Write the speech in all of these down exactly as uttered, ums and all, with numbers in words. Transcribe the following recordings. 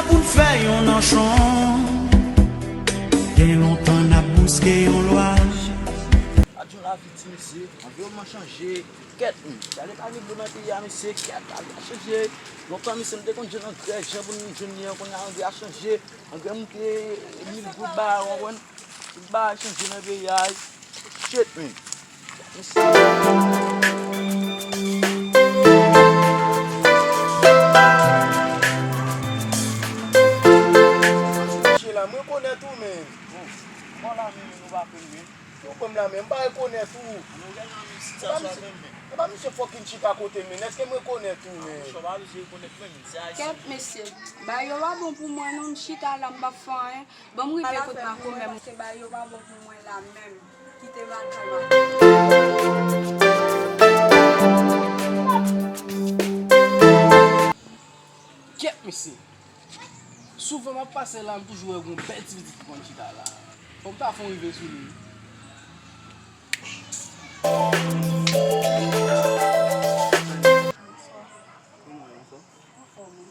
Pou n fè yon nanchon, gen lontan n ap bouske yon lwa. Adyon lavi ti mesye, anviwònman chanje. Kèt, men, gade pa gen dlo nan peyi a, mesye, kèt, lavi a chanje. Lontan, mesye, nou te konn jwenn angrè, jan pou nou jwenn li an, kounye a angrè a chanje. Angrè moute mil goud ba, w konprann? Tout bagay chanje nan peyi a. Shit, man. Mesye. Mesye la, mwen rekonèt ou, men. Bon, bon la, men, nou pa konn, men. Yo pran m la, men. M pa rekonèt ou. Ann, nou gade nan men, si sa swa menm, men. E pa misye fucking chita kote m, men. Èske m rekonèt ou, men? Monchè, w pa bezwen rekonèt mwen, men. Se Ayisyen. Kèt, mesye. Bagay yo pa bon pou mwen, non. M chita la, m p ap fè anyen. Ban m rive kot Marco menm. Paske bagay yo pa bon pou mwen la menm. Kite m al kay Marco. Kèt, mesye. Souvan m ap pase la, m toujou wè gon bèl ti pitit ki konn chita la. Fò m ta fè yon rive sou li. Kòman w ye, anfòm? Anfòm, wi.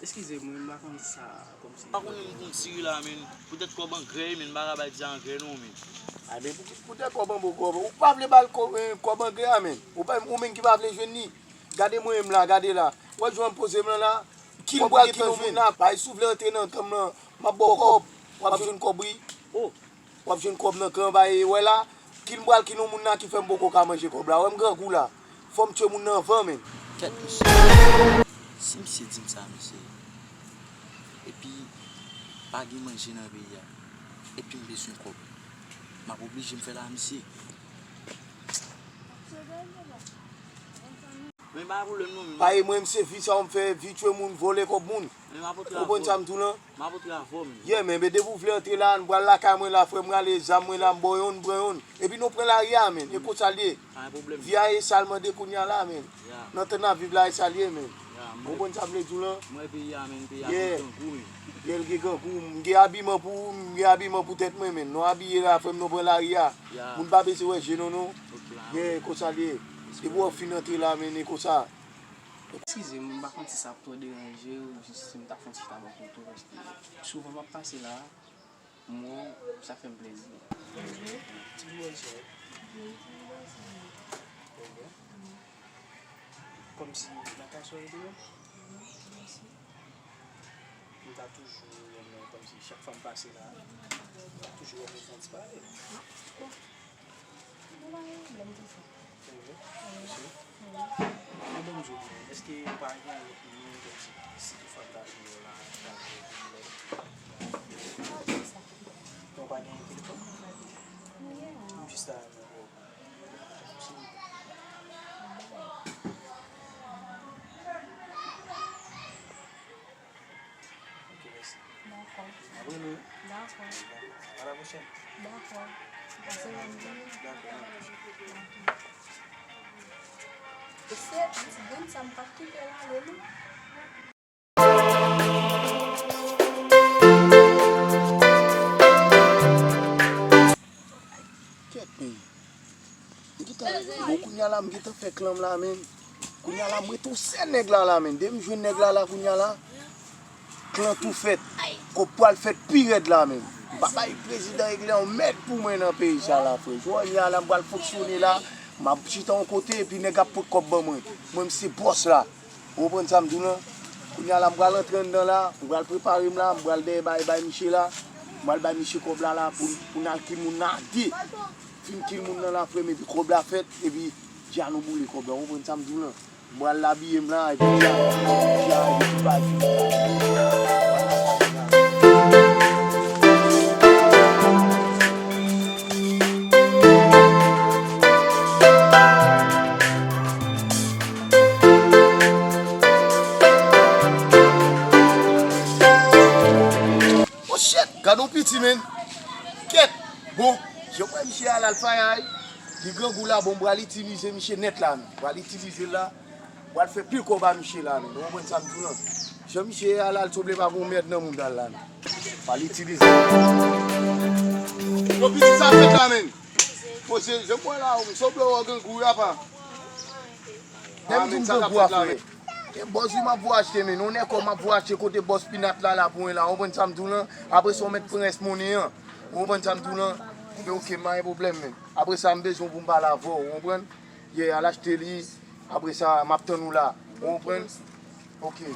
Eskize m, wi, m pa konn sa, kòmsi. Pa konnen m konn tire la, men. Poutèt kòb angrè, men, m pa ka bay di angrè non, men. A, men pou, poutèt kòb angrè, kòb, ou pa vle ba l kò-, eh, kòb angrè a, men. Ou pa, ou menm ki pa vle jwenn li. Gade mwen menm la, gade la. Ou wè jan m poze m lan la? Kòb ou gentan jwenn. Bay si w vle antre nan kan m lan, m ap ba w kòb. W ap jwenn kòb, wi. Oh. W ap jwenn kòb nan kan, bay, wè la. Kil m pral kil yon moun la ki fè m poko ka manje kòb la. Wè m grangou la. Fò m tchwe moun nan anvan, men. Kèt, mesye. Si misye di m sa, mesye, epi pa gen manje nan peyi a, epi m bezwen kòb, m ap oblije m fè l a misye. Men pa pwoblèm non, men. Paye mwen, m se vi sa w m fè, vi tchwe moun, vòlè kòb moun. Men m ap antre avè w. Ou konprann sa m di w lan? M ap antre avè w, men. Yeah, men, men depi w vle antre la, n pral lakay mwen la, frè m rale zam mwen la, m ba w yonn, m pran yonn. Epi nou pran lari a, men. E konsa l ye. Pa gen pwoblèm. Vi a e sa l mande kounye a la, men. Yeah. Nan tan n ap viv la, e sa l ye, men. Yeah, m wè. Ou konprann sa m vle di w lan? M wè peyi a, men, peyi a gen grangou, men. Yeah, l gen grangou. M gen abiman pou, m gen abiman pou tèt mwen, men. Nou abiye la, frè m, nou pran lari a. Yeah. Moun pa bezwen wè je nou, non. Ok, pa gen pwoblèm. Yeah, konsa l ye. Depi w fin antre la, men, e konsa. Eskize m, m pa konn si sa ap twò deranje w, jis si m ta fè yon ti tabò pou tou, paske souvan m ap pase la, m wè w, sa fè m plezi. Mhm. Ti bò sa. Mhm, ti bò sa. Trè byen. Kòmsi nan ka sou ede w? Mhm, mèsi. M ta toujou renmen, kòmsi chak fwa m pase la, m ta toujou renmen fè yon ti pale. Bon. Bon, pa gen pwoblèm, tonton. Mèsi. Mèsi. Men bon, m di w, èske w pa gen lòt moun, kòmsi, si toutfwa m ta jwenn w la, m ta jwenn w lè? Non, sa. Non, w pa gen telefòn? Non, pa gen. M jis ta renmen wè w. Ok, mèsi. Dakò. N ap rele w, wi. Dakò. A la pwochèn. Dakò. Pase bòn jounen. Dakò. Se ti grenn sa m pa t kite l ale, non. Kèt, men. M gentan, bon, kounye a la, m gentan fè klan m la, men. Kounye a la, m rete yon sèl nèg la, la, men. Depi m jwenn nèg la, la, kounye a la, klan tou fèt. Kòb pral fèt pi rèd la, men. M pa bay prezidan Eglè yon mèd pou mwen nan peyi sa la, frè. Kounye a la, m pral fonksyone la, m ap chita yon kote, epi nèg ap pot kòb ban mwen. Mwen, m se bòs la. Ou konprann sa m di w lan? Kounye a la, m pral antre anndan la, m pral prepare m la, m pral dèyè bay, bay misye la, m pral bay misye kòb la la pou, pou n al kil moun nan a de. Fin kil moun nan la, frè m, epi kòb la fèt, epi dja nou boule kòb la, ou konprann sa m di w lan? M pral abiye m la, epi dja, dja, epi bay fini la. Oh shit, gad on piti, men. Kèt. Bon, jan m wè misye a la, l fayay. Li grangou la, bon, m pral itilize misye nèt la, men. M pral itilize l la. M pral fè pil kòb a misye la, men. Ou konprann sa m di w lan? Jan misye ye a la, l sanble pa gon mèd nan moun al la, men. M pral itilize l. Yo, piti sa fèt la, men. Poze, jan m wè la, ou sanble w grangou, apa. Lè m di m grangou a, frè. E bòs wi m ap voye achte, men. On nèg kò m ap voye achte kote bòs Pinat la, la pou mwen la. Ou konprann sa m di w lan? Apre sa, ou mèt pran rès monnen an. Ou konprann sa m di w lan? Enben, oke, m pa gen pwoblèm, men. Apre sa, m bezwen w pou m pale avè w, ou konprann? Yeah, al achte li. Apre sa, m ap tann ou la. Ou konprann? Oke.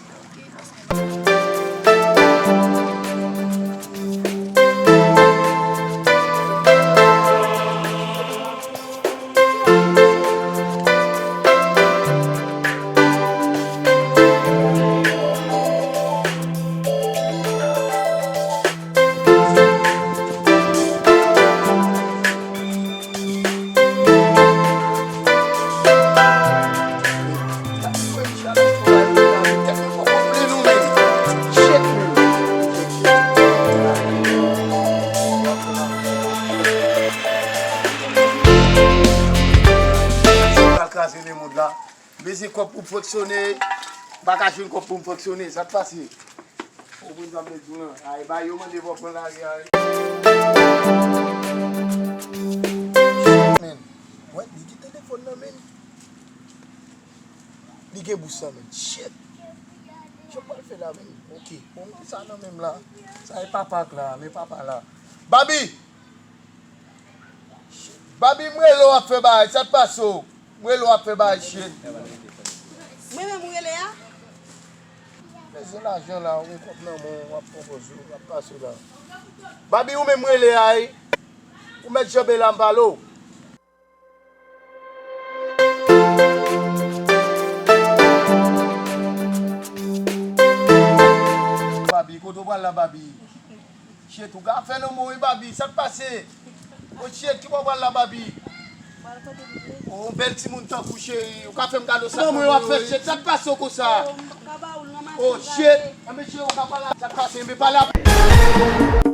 Pral kraze men moun la. Bezwen kòb pou m fonksyone. M pa ka jwenn kòb pou m fonksyone. Sa k pase? Ou konn sa m te di w lan. Ay, ba yo mande pou w pran lari a. Men, wè, li gen telefòn nan men. Li gen bous lan men. Shit. Sa w pral fè la men. Oke. Bon, sa nan men m la. Sa e papa k la. Men papa la. Babi! Babi, m rele w ap fè bagay, sa k pase w? M rele w ap fè bagay, shit. Mwen menm ou rele a? Bezwen lajan la, ou gen kòb nan men w, w ap pran pòz ou, w ap pase la. Babi, ou menm m rele a, wi. Ou mèt janbe la, m pale w. Babi, kote w pral la, Babi? Shit, ou ka fè nan mwen wi, Babi. Sa k pase? O shit, ki bò w pral la, Babi? O, bèl timoun tankou cheri. Ou ka fè m kado sa. Nan mwen w ap fè shit. Sa k pase w konsa? O shit. Anben cheri, ou ka pale. Sa k pase? Enben pale.